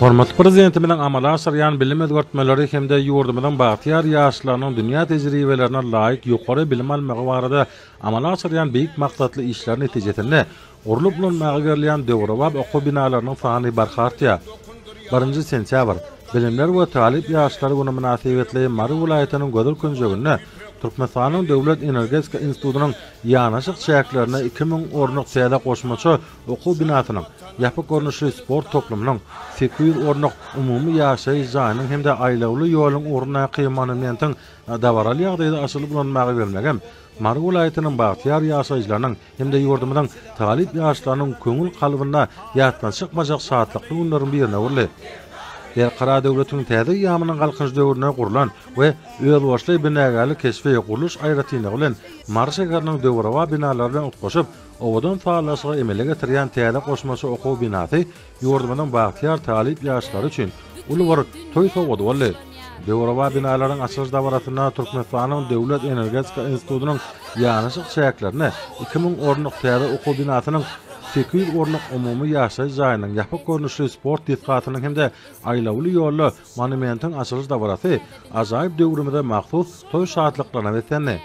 Hormatly Prezidentimiziň amala aşyrýan bilim özgertmeleri hem-de ýurdumyzyň bagtyýar ýaşlarynyň dünýä tejribelerine laýyk ýokary bilim almagy barada amala aşyrýan beýik maksatly işleri netijesinde gurlup ulanmaga berilýän döwrebap okuw binalarynyň sany barha artýar. Birinji sentýabr, Bilimler we talyp ýaşlar güni mynasybetli Mary welaýatynyň gözel künjeginde Türkmenistanyň Döwlet energetika institutynyň ýanaşyk çäklerinde 2000 orunlyk täze goşmaça okuw binasynyň, ýapyk görnüşli sport toplumynyň, 800 orunlyk umumy ýaşaýyş jaýynyň hem-de aýlawly ýoluň ugrundaky monumentiň dabaraly ýagdaýda açylyp ulanmaga berilmegem Mary welaýatynyň bagtyýar ýaşaýjylarynyň hem-de ýurdumyzyň talyp ýaşlarynyň köňül kalbynda ýatdan çykmajak şatlykly günleriň birine öwrüldi. Berkarar döwletiň täze eýýamynyň Galkynyş döwründe gurlan we özboluşly binagärlik keşbi, gurluş aýratynlygy bilen Mary şäheriniň döwrebap binalary bilen utgaşyp, owadan sazlaşygy emele getirýän täze goşmaça okuw binasy ýurdumyzyň bagtyýar talyp ýaşlary üçin uly bir toý sowgady boldy. Döwrebap binalaryň açylyş dabarasynda Türkmenistanyň Döwlet energetika institutynyň ýanaşyk çäklerinde 2000 orunlyk täze okuw binasynyň, 800 orunlyk umumy ýaşaýyş jaýynyň, ýapyk görnüşli sport desgasynyň hem-de aýlawly ýolly monumentiň açylyş dabarasy ajaýyp döwrümize mahsus toý şatlyklaryna beslendi.